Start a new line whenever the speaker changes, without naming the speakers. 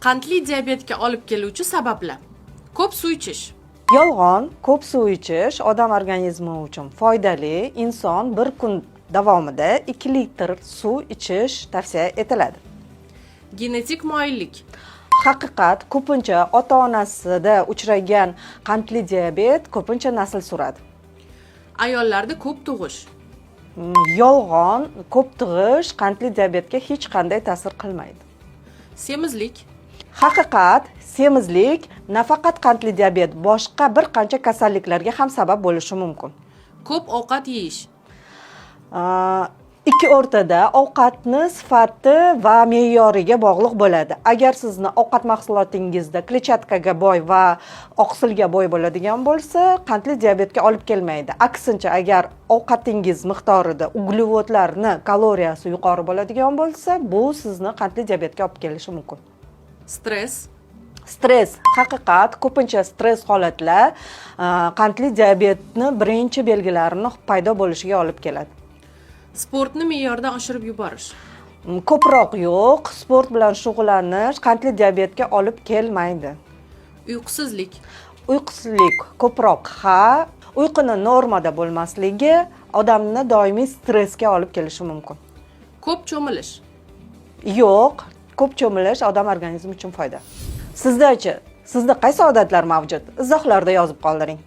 Qandli diabetga olib keluvchi sabablar. Ko'p suv ichish.
Yolg'on. Ko'p suv ichish odam organizmi uchun foydali. Inson bir kun davomida 2 litr suv ichish tavsiya etiladi.
Genetik moyillik.
Haqiqat. Ko'pincha ota onasida uchragan qandli diabet ko'pincha nasl suradi.
Ayollarda ko'p tug'ish.
Yolg'on. Ko'p tug'ish qandli diabetga hech qanday ta'sir qilmaydi.
Semizlik.
Haqiqat. Semizlik nafaqat qandli diabet, boshqa bir qancha kasalliklarga ham sabab bo'lishi mumkin.
Ko'p ovqat yeyish.
Ikki o'rtada ovqatni sifati va me'yoriga bog'liq bo'ladi. Agar sizni ovqat mahsulotingizda kletchatkaga boy va oqsilga boy bo'ladigan bo'lsa, qandli diabetga olib kelmaydi. Aksincha, agar ovqatingiz miqdorida uglevodlarni kaloriyasi yuqori bo'ladigan bo'lsa, bu sizni qandli diabetga olib kelishi mumkin.
Stress.
Stress. Haqiqat. Ko'pincha stress holatlar qandli diabetni birinchi belgilarini paydo bo'lishiga olib keladi.
Sportni me'yordan oshirib yuborish.
Ko'proq yo'q, sport bilan shug'ullanish qandli diabetga olib kelmaydi.
Uyqusizlik.
Uyqusizlik ko'proq ha, uyquni normada bo'lmasligi odamni doimiy stressga olib kelishi mumkin.
Ko'p cho'milish.
Yo'q, ko'p cho'milish odam organizmi uchun foyda. Sizdachi, sizda qaysi odatlar mavjud? Izohlarda yozib qoldiring.